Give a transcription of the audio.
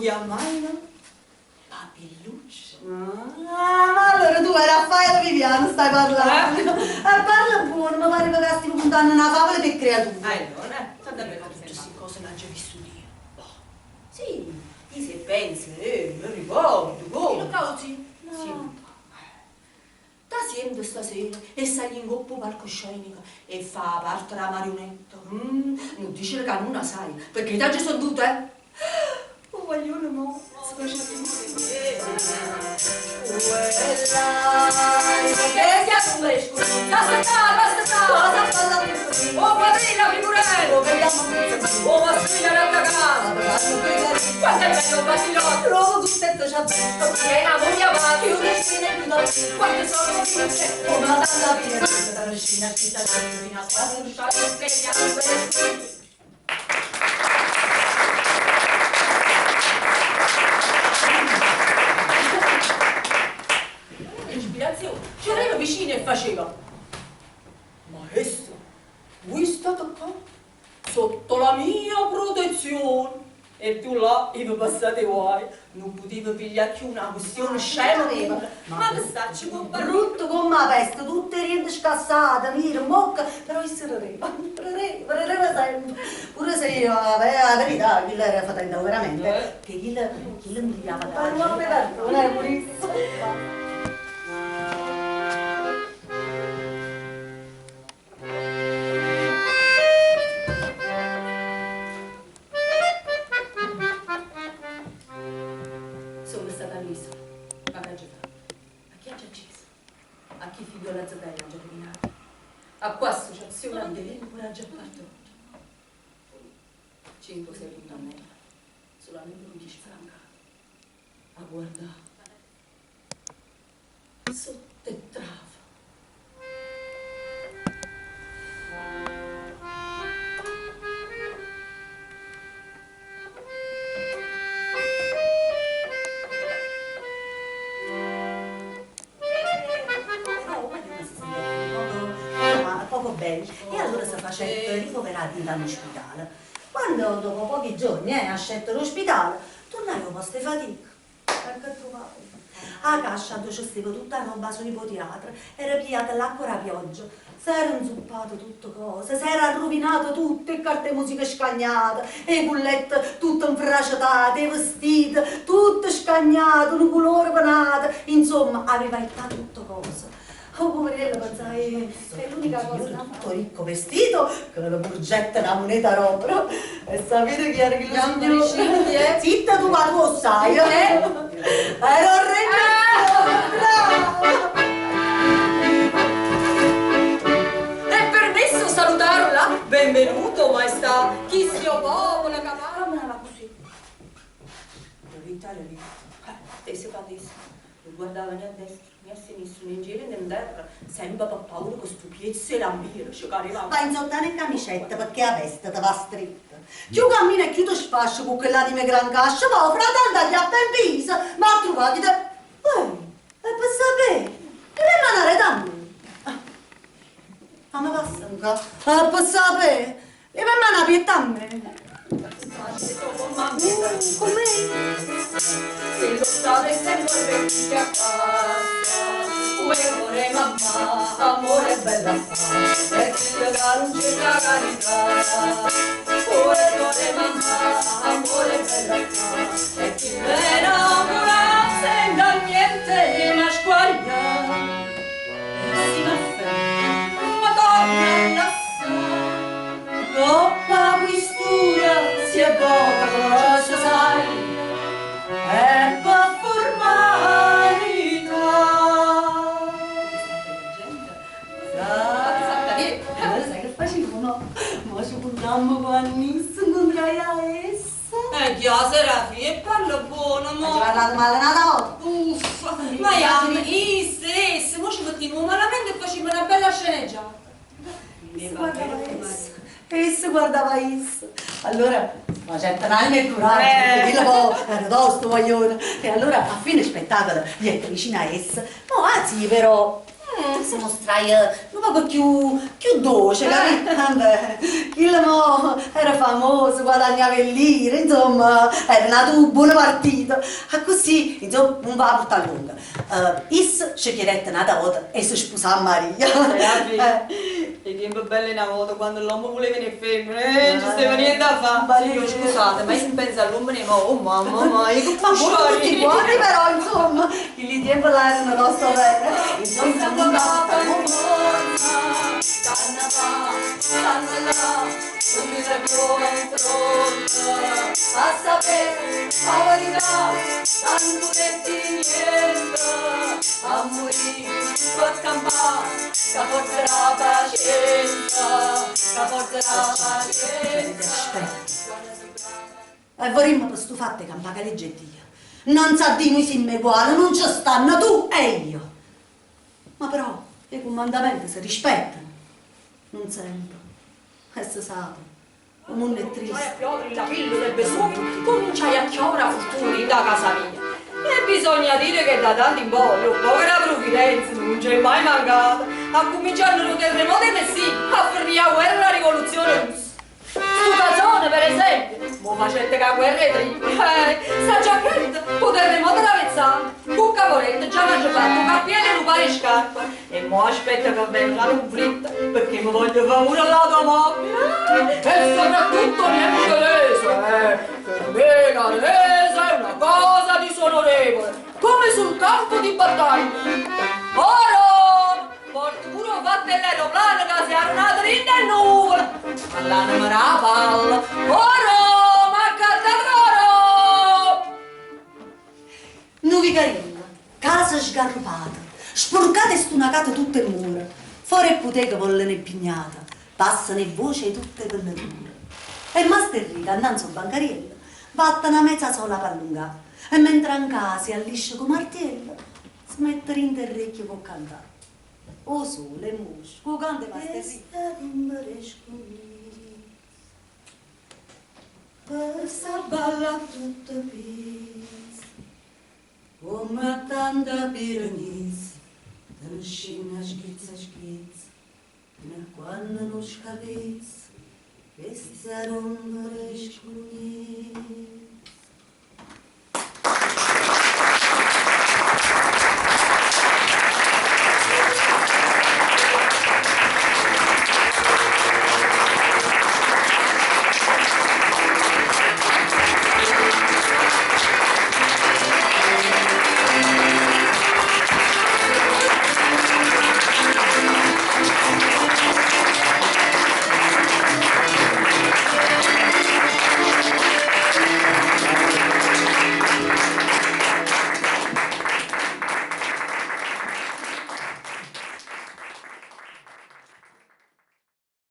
chiammavano? Papilluccio. Ah, ma allora tu 'e Raffaele Viviano stai parlanno. E parla buono, mi pareva che stivi contando una favola per creature. Allora, Ma tutte queste cose le ho vissute io. Boh. Sì, io se penso, mi ricordo, come. causi? Senti. Ta siente stasera e sali in coppa palcoscenico e fa parte della marionetta. Non dice che non la sai, perché te già sentito, eh? Oh, guaglione, mo, si Quanto è bello Basilotto! Trovo contento c'ha detto Che la moglie va, che una scena è più da quanto sono felice! Come la tanta fine, tutta la scena ci sta fino a quando L'ispirazione ci arriva vicino e faceva Maestro, voi state qua sotto la mia protezione e tu là io passate guai non potevo pigliare più una questione scema ma che sta ci può parlare Brutto come la peste, tutte riente scassate, mira, mocca, però io rideva, rideva, rideva sempre. Pure se io, vabbè, la verità, quello era fatto veramente, Eh. che quello, quello mi pigliava da... Ma non era purissimo. Sono stata all'isola ma che fa? A chi ha già acceso? A chi figlio la zatella ha già rovinato? A qua associazione anche pure ha già partorito 5 6 puntamenti solamente 15 francate a guardare sotto e trave Però guaglione si sentiva poco, insomma, poco bene. E allora si faceva ricoverare dall'ospedale. Quando dopo pochi giorni ha scelto l'ospedale, tornai con queste fatiche. Perché trovavo? A cascia dove c'è stava tutta la roba sui nipotiatra, era pigliata l'acqua a pioggia, si era inzuppato tutto cosa, si era rovinato tutto, e carte musica scagnate, e cullette tutte infracetate, e vestite, tutto scagnato, un colore penato, insomma, aveva ittato tutto cosa. Oh, poverello, pensai, è l'unica cosa. Tutto ricco vestito, con la burgetta, la moneta d'oro. E sapete chi era quello Gli signore? eh? Zitta tu, ma tu lo sai. Eh? Era il re bravo! È permesso salutarla? Benvenuto, maestà! Chi si popola cavallo? Camminava così. L'Italia lì, tesa tesa, non guardava né a destra né a sinistra, né in giro né in terra, sempre per paura che sto piezzo e l'ambire ci cadeva. Va in sottana e camicetta perché la veste ti va stretta. Più cammina e più ti sfascia con quella di me gran cascia, ma fra tanto gli appempisa, ma ha trovato te... Ehi, e per sapere, che le manare da me? Ah, ma passa un ca... E per sapere, le manare pietà a me. Come? Se lo state sempre vecchi a casa, Ue amore mamma, amore bella fa, e chi le dà non c'è la carità. Ue amore mamma, amore bella fa, e chi le innamora senza niente ma squaglia. E si m'afferma, ma torna a lassà. Dopo la questura si è poca, ci sai, è per formalità. Allora sai che facevo, no? Ma ci puntammo con Anissa, incontrai a essa. Chiesa Serafì, parla buono, Ma mo. ci parlato male una volta. Uffa, ma yam, isse, isse, mo ci mettiamo malamente e facciamo una bella sceneggiata. Essa guardava essa, essa guardava essa. Allora, ma c'è un'anima e coraggio, perché quello poi era tosto, guaglione. E allora, a fine spettacolo, gli è vicina a essa. No, anzi, però, Se mostraje nu poco cchiù, cchiù doce, capito? Embè, chillo mo era famoso, guadagnava 'e llire, insomma, era n'atu buono partito. Accussì, insomma, nun va a purtà a lunga. Isso ce chiedette n'ata vota 'e se spusà a Maria. 'E tiempe belle 'e na vota, quando l'ommo vuleva 'e femmene, nun ce steva niente 'a fa. Signò, scusate, ma io si penso all'uommene 'e mo, oh mamma mia, che Ma buono tutti quanti però, insomma, chilli tiempe là erano toste overo. Insomma, E vorimmo pe stu fatto 'e campà ca legge 'e Dio. Nnanze a Dio nuje simmo eguale, nun ce stanno tu e io. Ma però 'e cummandamente se rispettano? Nun sempe. E se sape, 'o munno è Cominciai a triste. piovere la pillola del Vesuvio, cominciai a chiovere 'a fortuna dint' 'a casa mia. E bisogna dire che da tanto in poi 'o poco d' 'a pruvvidenza nun c'è mai mancata, accummincianno d' 'o terremoto 'e Messina a fernì 'a guerra d' 'a rivoluzione russa. Stu cazone, per esempio, m' 'o facette cu 'a guerra 'e Tripoli, eh, sta giacchetta, cu 'o terremoto d'Avezzano, cu Caporetto già m'aggio fatto 'o cappiello e nu paro 'e scarpe e mo aspetto che venga 'a conflitto pecché me voglio fa pure l'automobile eh, e soprattutto niente resa, eh, per me la resa è una cosa disonorevole, come sul campo di battaglia. Oro! Porto pure 'o fatto 'e l'aeroplano ca s'è arunato dint' 'e nuvole, ma l'anema d' 'a palla. Oro! M'ha accattato l'oro! Nu vicarillo, casa sgarrupata, spurcata e stunacata tutt' 'e mmura, fore 'e pputeche volleno 'e pignate, passano 'e vvoce 'e tutt' 'e venneture. E Mast'Errico, annanz' 'o bancariello, vatte na meza sola p'allungà e mentre 'ncasa e alliscia cu 'o martiello, se mette dint' 'e rrecchie p' 'o cantà. 'O sole è moscio, cu 'o canto 'e Mast'Errico. Per s'abballa a tutt' pizz. Comm' a tanta piranizz. Te ne scinne a schizz a schizz. Fino a quanno nun scapizz. Chesta rumba d' 'e scugnizz.